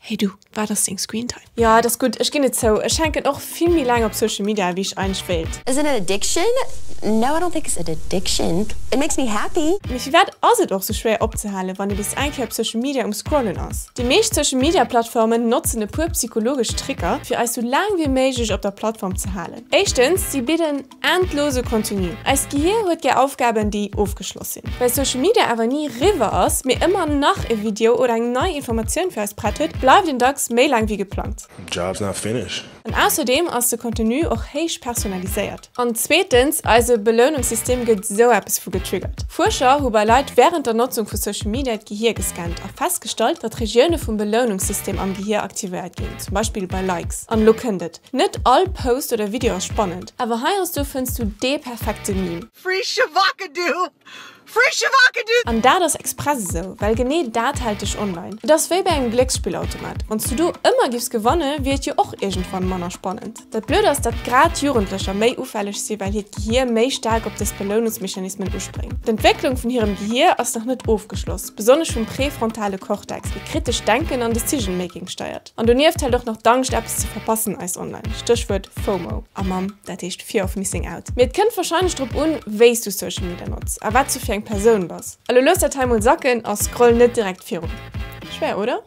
Hey du, wat ass deng Screentime? Jo, et ass gutt, ech ginn et zou, ech hänken och vill méi laang op Social Media wéi ech eigentlech wéilt. Is it an addiction? No, I don't think it's an addiction. It makes me happy. Mee firwat ass et och sou schwéier opzehalen, wann ee bis eng Kéier op Social Media um Scrollen ass? Déi meescht Social Media Plattformen notzen e puer psychologesch Tricker, fir eis sou laang wéi méiglech op der Plattform ze halen. Éischtens, si bidden endlose Contenu. Eist Gehier huet gär Aufgaben, déi ofgeschloss sinn. Well Social Media awer ni riwwer ass, mee ëmmer nach e Video oder eng nei Informatioun fir eis prett huet, bleift een dacks méi laang wéi geplangt. Job's not finished. An ausserdeem ass de Contenu och héich personaliséiert. An zweetens, eise Belounungssystem gëtt esou eppes vu getriggert. Fuerscher hu bei Leit wärend der Notzung vu Social Media d'Gehier gescannt a festgestallt, datt Regioune vum Belounungssystem am Gehier aktivéiert ginn, zum Beispill bei Likes. An elo kënnt et, Net all Post oder Video ass spannend, awer heiansdo fënns du dee perfekte Meme. Free Shavakadu! Free Shavakadu! An dat ass express esou, well genee dat hält dech online. Et ass wéi bei engem Glécksspillautomat, wann s du do ëmmer giffs gewanne wier et jo och iergendwann manner spannend. Dat Blöd ass, dat grad Jugendlecher méi ufälleg si well hiert Gehier méi staark op dës Belounungsmechanismen uspréngt. D'Entwécklung vun hirem Gehier ass nach net ofgeschloss, besonnesch vum präfrontale Cortex, dee kritescht Denken an Decision Making steiert. An donieft hält och nach d'Angscht eppes ze verpassen eis online, Stéchwuert FOMO a mam, dat heescht Fear of Missing Out. Mee et kënnt warscheinlech drop un, wéi s du Social Media notz a wat s du fir eng Persoun bass. Elo looss dat hei mol sacken a scroll net direkt virun. Schwéier, oder?